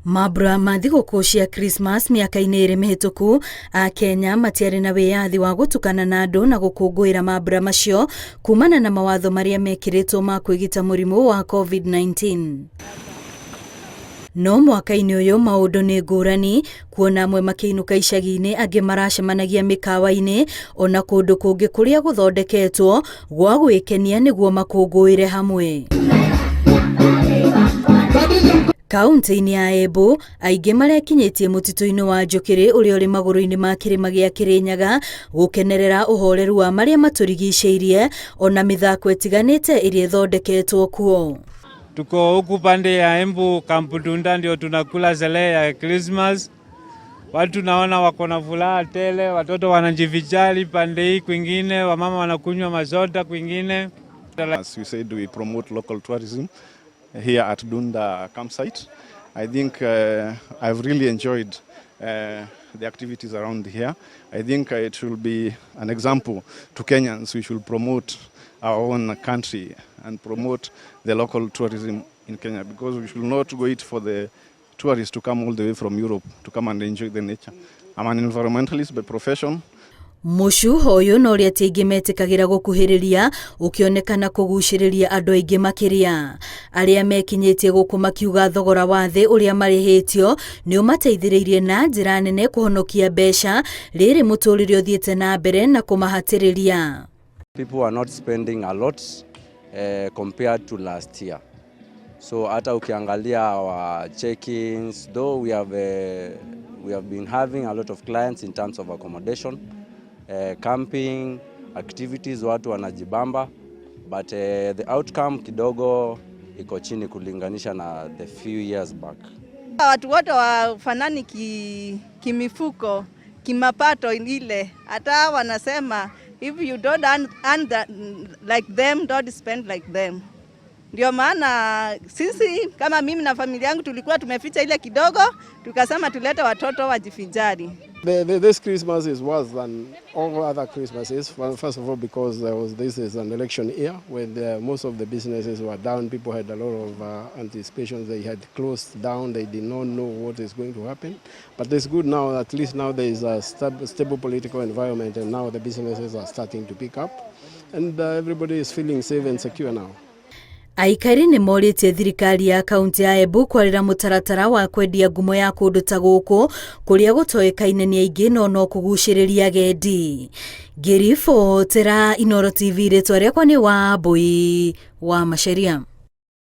Mambura ma thigũkũ cia Christmas mĩaka-inĩ ĩrĩ mĩhĩtũku, Akenya matiarĩ na wĩyathi wa gũtukana na andũ na gũkũngũĩra mambura macio kumana na mawatho marĩa mekĩrĩtwo ma kwĩgita mũrimũ wa COVID-19. No mwaka-inĩ ũyũ maũndũ nĩ ngũrani, kuona amwe makĩinũka icagi-inĩ, angĩ maracemanagia mĩkawa-inĩ ona kũndũ kũngĩ kũrĩa gũthondeketwo gwa gwĩkenia nĩguo makũngũĩre hamwe. Kaunti-inĩ ya Embu, aingĩ marekinyĩtie mũtitũ-inĩ wa Njũkĩrĩ ũrĩa ũrĩ magũrũ-inĩ ma kĩrĩma gĩa Kĩrĩnyaga gũkenerera ũhoreru wa marĩa matũrigicĩirie ona mĩthako ĩtiganĩte ĩrĩa ĩthondeketwo kuo. Tuko huku pande ya Embu Camp Dunda, ndio tunakula sherehe ya Christmas. Watu naona wako na furaha tele, watoto wanajivinjari pande hii, kwingine wamama wanakunywa masoda kwingine. As we said, we promote local tourism here at Dunda campsite. I think I've really enjoyed the activities around here. I think it will be an example to Kenyans. We should promote our own country and promote the local tourism in Kenya, because we should not wait for the tourists to come all the way from Europe to come and enjoy the nature. I'm an environmentalist by profession. Mũcuho ũyũ na ũrĩa ti aingĩ metĩkagĩra gũkuhĩrĩria ũkĩonekana kũgucĩrĩria andũ aingĩ makĩria. Arĩa mekinyĩtie gũkũ makiuga thogora wa thĩ ũrĩa marĩhĩtio nĩ ũmateithĩrĩirie na njĩra nene kũhonokia mbeca rĩrĩ mũtũrĩre ũthiĩte na mbere na kũmahatĩrĩria. People are not spending a lot compared to last year. So hata ukiangalia our check-ins, though we have been having a lot of clients in terms of accommodation, camping activities, watu wanajibamba, but the outcome kidogo iko chini kulinganisha na the few years back. Watu wote wafanani kimifuko, kimapato ile, hata wanasema if you don't earn that, like them, don't spend like them. Ndio maana sisi kama mimi na familia yangu tulikuwa tumeficha ile kidogo, tukasema tulete watoto wajivinjari. This Christmas is worse than all other Christmases. First of all, because this is an election year when most of the businesses were down. People had a lot of anticipations. They had closed down. They did not know what is going to happen. But it's good now. At least now there is a stable political environment, and now the businesses are starting to pick up, and everybody is feeling safe and secure now. Aikari nĩ morĩtie thirikari ya kaunti ya Embu kwarĩra mũtaratara wa kwendia ngumo ya kũndũ ta gũkũ kũrĩa gũtoĩkaine nĩ aingĩ no no kũgucĩrĩria agendi. Ngĩribotera Inooro TV, rĩtwa rĩakwa nĩ Wambui wa Macharia.